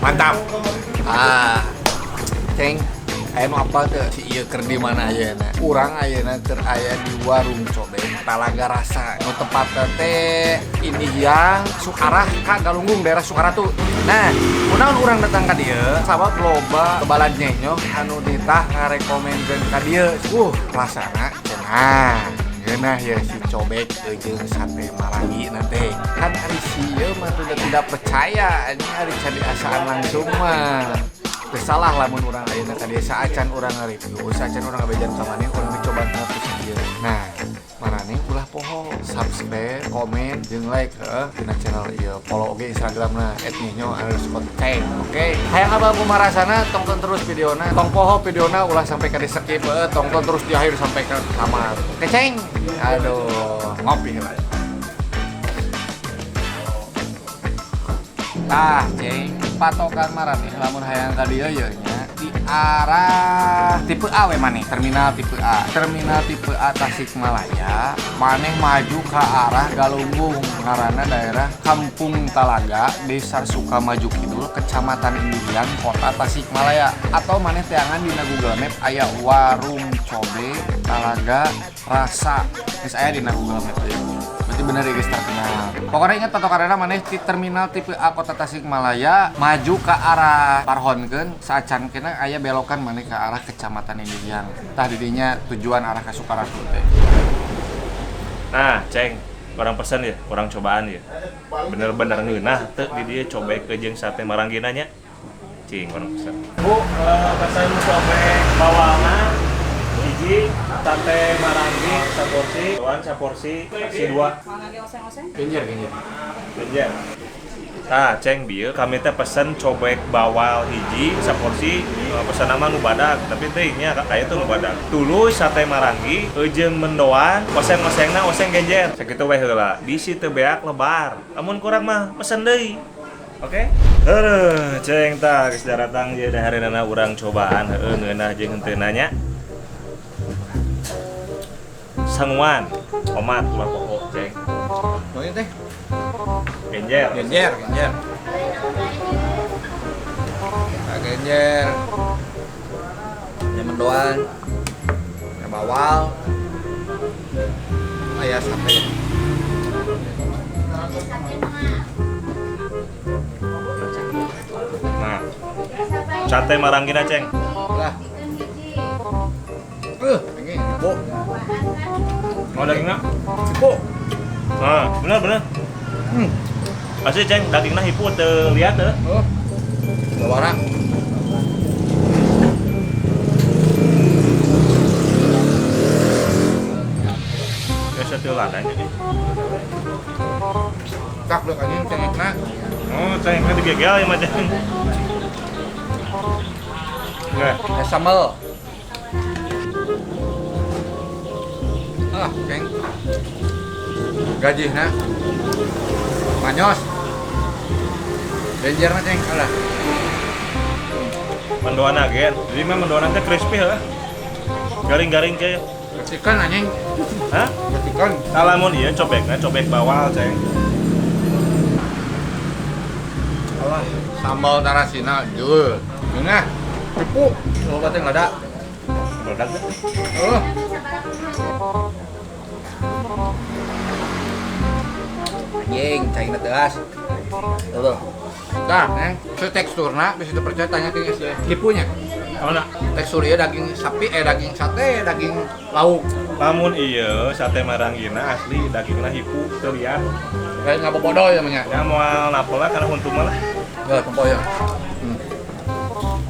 Mantap. Ah, ceng. Aya nu apal teu si ieu keur di mana ayeuna? Urang ayeuna keur aya di warung cobek Talaga Rasa. Nu tepatna teh Indihiang Sukarah ka Galunggung, daerah Sukaratu. Nah, kunaon urang datang ka dieu? Sabab loba balad nyenyoh anu nitah ngarekomenkeun ka dieu. Rasana cenah. Ngeunah ya si cobek jeung sate marangi teh. Kan ari si ieu mah sudah tidak percaya anjing ari can diasaan langsung mah. Teu salah lamun urang ayeuna ka dieu saacan urang ngareview, saacan urang ngabejan ka maneh urang dicobaan ku si ieu. Nah, maraneh ulah poho subscribe, komen, jeung like heuh dina channel ieu. Follow oge Instagramna @nyenyo_ceng. Oke. Hayang abal kumaha rasana tonton terus videona. Tong poho videona ulah sampai ka di skip heuh, tonton terus di akhir sampai ke tamat. Oke, ceng. Aduh, ngopi heula. Tah, ceng, patokan maraneh lamun hayang ka dieu ye nya di arah tipe A we maneh, terminal tipe A. Terminal tipe A Tasikmalaya, maneh maju ke arah Galunggung, ngaranna daerah Kampung Talaga, Desa Sukamaju Kidul, Kecamatan Indihiang, Kota Tasikmalaya. Atau maneh teangan dina Google Map aya warung cobek Talaga Rasa. Geus aya dina Google Map teh. Berarti bener ya guys, terkenal. Pokoknya ingat patokanna maneh di terminal tipe A Kota Tasikmalaya maju ke arah Parhonkeun saacan kena aya belokan maneh ke arah Kecamatan Indihiang. Tah didinya tujuan arah ka Sukaratu teh. Nah, ceng, kurang pesan ya, kurang cobaan ya. Bener-bener ngeunah teu di dieu cobek jeung sate maranggina nya. Cing, kurang pesan. Bu, pesan cobek bawalna hiji, sate maranggi saporsi, wan saporsi, si dua. Mana ge oseng-oseng? Genjer, genjer. Genjer. Nah, ceng bieu kami teh pesen cobek bawal hiji saporsi, pesan nama nu badak, tapi teh nya aya tuh nu badak. Tuluy sate maranggi jeung mendoan, oseng-osengna oseng genjer. Sakitu we heula. Bisi teu beak lebar. Lamun kurang mah pesen deui. Oke? Heuh, ceng tah geus daratang ieu dahareunana urang cobaan heueuh ngeunah jeung henteu nya. Sanguan, omat ulah poho ceng. Mau teh? Genjer. Genjer, genjer. Nah, genjer. Ya mendoan. Ya bawal. Aya sate. Nah. Sate maranggina ceng. Lah. Ini hipo. Mau dagingnya? Hipo. Nah, bener bener. Asli ceng, dagingnya hipo teu liat teu. Oh. Warna. Biasa teu ladanya nih. Tak dek anjing cengekna. Oh, cengekna digegel ya mah ceng. Nggak. Es sambal. Ah, ceng. Gajihna. Manyos. Genjerna ceng, alah. Mendoan agen. Jadi mah mendoan teh crispy heuh. Garing-garing teh. Kecikan anjing. Hah? Kecikan. Tah lamun ieu cobekna cobek bawal ceng. Alah, sambal tarasina jeuh. Ngeunah. Tipu. Loba teh lada. Meledak teh. Oh. Anjing, caina teas. Tuh. Tah, neng, teksturna bisa dipercaya tanya ke geus hipunya. Mana? Tekstur ieu daging sapi, daging sate, daging lauk. Lamun ieu sate maranggina asli dagingna hipu teu liat. Kayak ngabobodo ya mah. Ya moal napel lah karena huntu mah lah. Ya, tempo ya.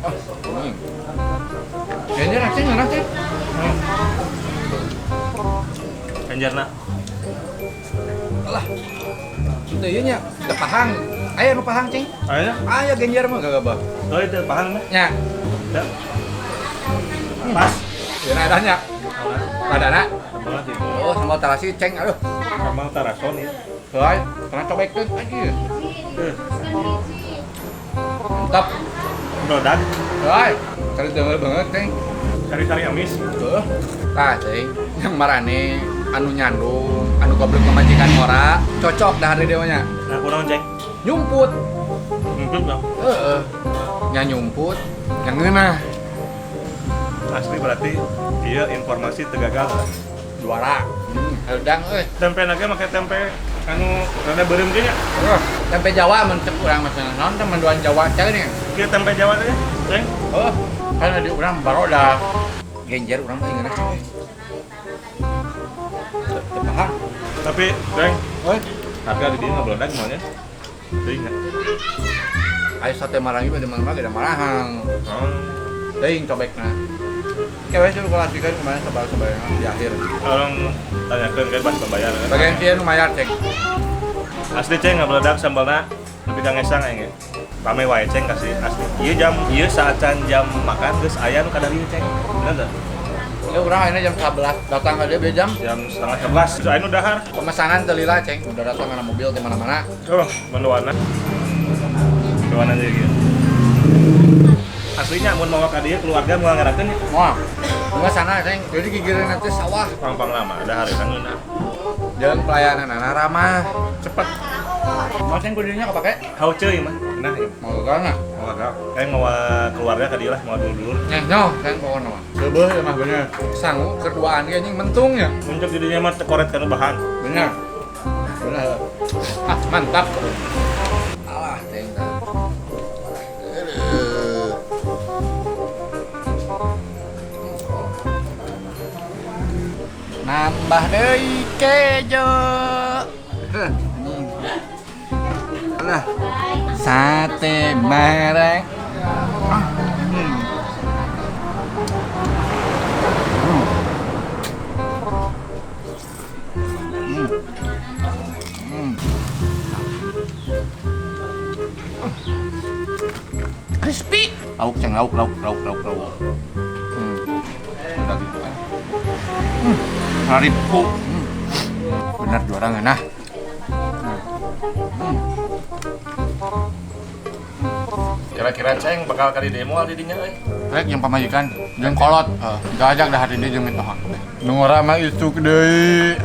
Ah, ini. Genjer cing, ngeunah cing. Genjerna. Alah. Itu ieu nya, teu pahang. Aya nu pahang cing? Aya. Aya genjer mah gagabah. Oh, itu pahang mah. Nya. Ya. Pas. Ieu adanya. Ladana. Banget itu. Oh, sambal terasi ceng aduh. Sambal tarason ya. Heuy, karena cobekkeun anjir. Mantap. Meledak. Heuy, cari denger banget ceng. Cari-cari amis. Heuh. Tah ceng, yang marane anu nyandung, anu goblok pamajikan ngora, cocok dahar di dewa nya. Nah, kunaon ceng? Nyumput. Nyumput lah. Heeh. Nya nyumput, nya ngeunah. Asli berarti iya informasi teu gagal lah. Juara. Hedang euy. Tempe nage make tempe anu rada beureum ge nya. Tempe Jawa mun cek urang mah cenah naon teh mendoan Jawa cai nih. Kieu tempe Jawa teh, Ceng. Oh, kan di urang baroda. Genjer urang mah ngeunah. Teu paham. Tapi, Ceng, Euy, harga di dieu ngablodag moal nya. Teuing nya. Ayo sate marangi mah di mana-mana ge da marahang. Oh. Teuing cobekna. Kewe sih kelasikeun kemarin sabar-sabar di akhir. Tolong tanyakeun ke pas pembayar. Bagian sieun nu mayar cek. Asli Ceng ngabledak sambalna lebih ka ngesang aing ge. Rame wae Ceng kasih asli. Ieu jam ieu saacan jam makan geus aya nu kadarieu Ceng. Bener teu? Ya urang ayeuna jam 11 datang ka dieu jam Jam 10.30. Terus aya nu dahar. Pemesanan teu lila ceng, udah datang kana mobil di mana-mana. Oh, mendoana. Mendoana jadi gitu. Aslinya mun mawa ka dieu keluarga moal ngerakeun nya. Moal. Bunga sana ceng. Jadi gigireun teh sawah. Pang-pang lama ada hari ngeunah. Jeung pelayananana ramah, cepet. Mau ceng kudinya kepake? Hauceuy mah. Nah, ieu. Mau kana? Mau gagal. Kayak mawa keluarga ka dieu lah, mawa dulur-dulur. Nyeh nyoh, ceng pokona mah. Seubeuh ieu mah bener. Sangu keduaan ge anjing mentung ya. Muncul jadinya mah tekoret kana bahan. Bener. Bener. Ah, mantap. Alah, ceng tah. Aduh. Nambah deui kejo. Anjing. Alah. Sate mereng. Crispy. Lauk ceng, lauk, lauk, lauk, lauk, lauk. Udah gitu kan. Haripu. Bener juara ngeunah. Kira-kira Ceng bakal kali demo di dinya euy. Rek jeung pamajikan, jeung kolot. Heeh, diajak dah hari ini jeung mitoha. Nu ngora mah isuk deui.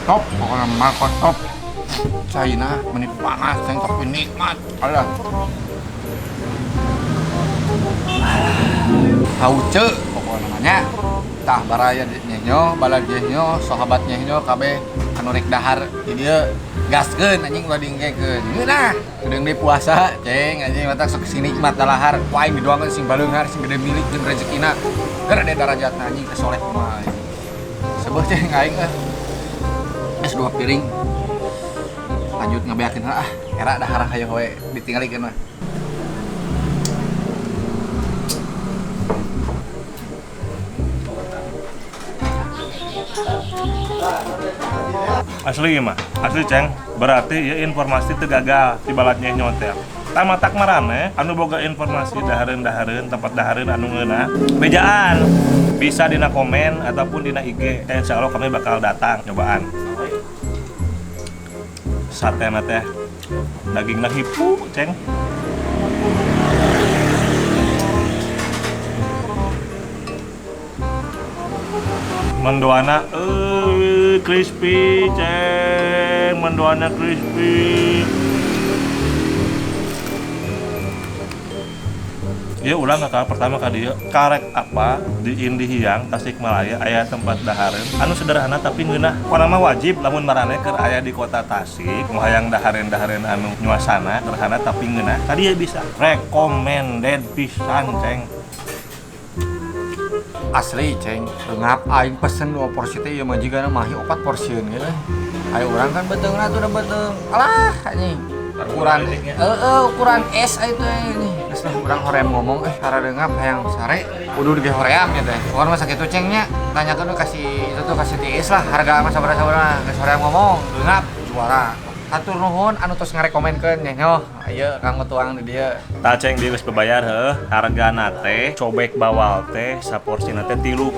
Top, pokoknya markot top. China meni panas ceng tapi nikmat. Alah. Hauce pokoknya namanya. Tah baraya nyenyo, balad nyenyo, sahabat nyenyo kabeh anu rek dahar di dieu gaskeun anjing ulah dingkekeun. Ngeunah. Kedeung deui puasa, ceng anjing matak sok sing nikmat dalahar. Ku aing didoakeun sing baleunghar, sing gede milik jeung rezekina. Gede darajatna anjing teh soleh kumaha anjing. Sebeuh ceng aing ah. Geus 2 piring. Lanjut ngabeakeun ah, era dahar hayo we ditinggalikeun mah. Asli mah, asli Ceng. Berarti ya informasi teu gagal di balatnya nyotel. Tamatak marane anu boga informasi dahareun-dahareun tempat dahareun anu ngeunah. Bejaan bisa dina komen ataupun dina IG. Insya Allah kami bakal datang nyobaan. Satena teh dagingna hipu, Ceng. Mendoana crispy, Ceng. Mendoana crispy. Iya ulang kakak pertama kali dia karek apa di Indihiang Tasikmalaya aya tempat dahareun anu sederhana tapi ngeunah. Pokona mah wajib lamun marane keur aya di kota Tasik nu hayang dahareun-dahareun anu nyuasana sederhana tapi ngeunah. Tadi ya bisa recommended pisan, Ceng. Asli, Ceng. Ngap aing pesen 2 porsi teh ieu mah jigana mahi 4 porsieun ge. Ayo urang kan beuteungna tuh udah beuteung. Alah anjing. Ukuran ukuran S itu ini. Geus lah urang hoream ngomong haradeungap hayang sare kudu ge hoream ya teh. Pokona mah sakitu Ceng nya. Tanyakeun kasih itu tuh kasih tiis lah harga mah sabaraha-sabaraha geus hoream ngomong deungap juara. Hatur nuhun anu tos ngarekomenkeun nyenyoh. Ayo kanggo tuang di dieu. Tah Ceng dieu geus bebayar heuh. Hargana teh cobek bawal teh saporsina teh 30.000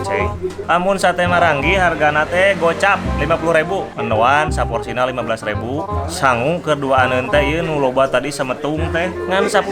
Ceng. Lamun sate maranggi hargana teh gocap 50.000. Mendoan saporsina 15.000. Sangu keur duaaneun teh ieu nu loba tadi sametung teh ngan 10.000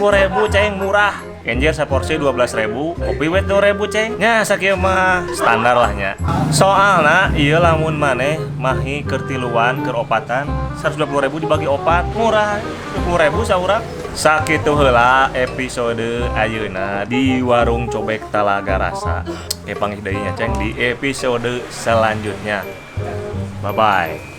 Ceng murah. Genjer saporsi 12.000, kopi we 2.000, Ceng. Nya sakieu mah standar lah nya. Soalna ieu lamun maneh mahi keur tiluan, keur opatan, 120.000 dibagi opat, murah, 20.000 saurang. Sakitu heula episode ayeuna di Warung Cobek Talaga Rasa. Kepanggih deui nya, Ceng, di episode selanjutnya. Bye bye.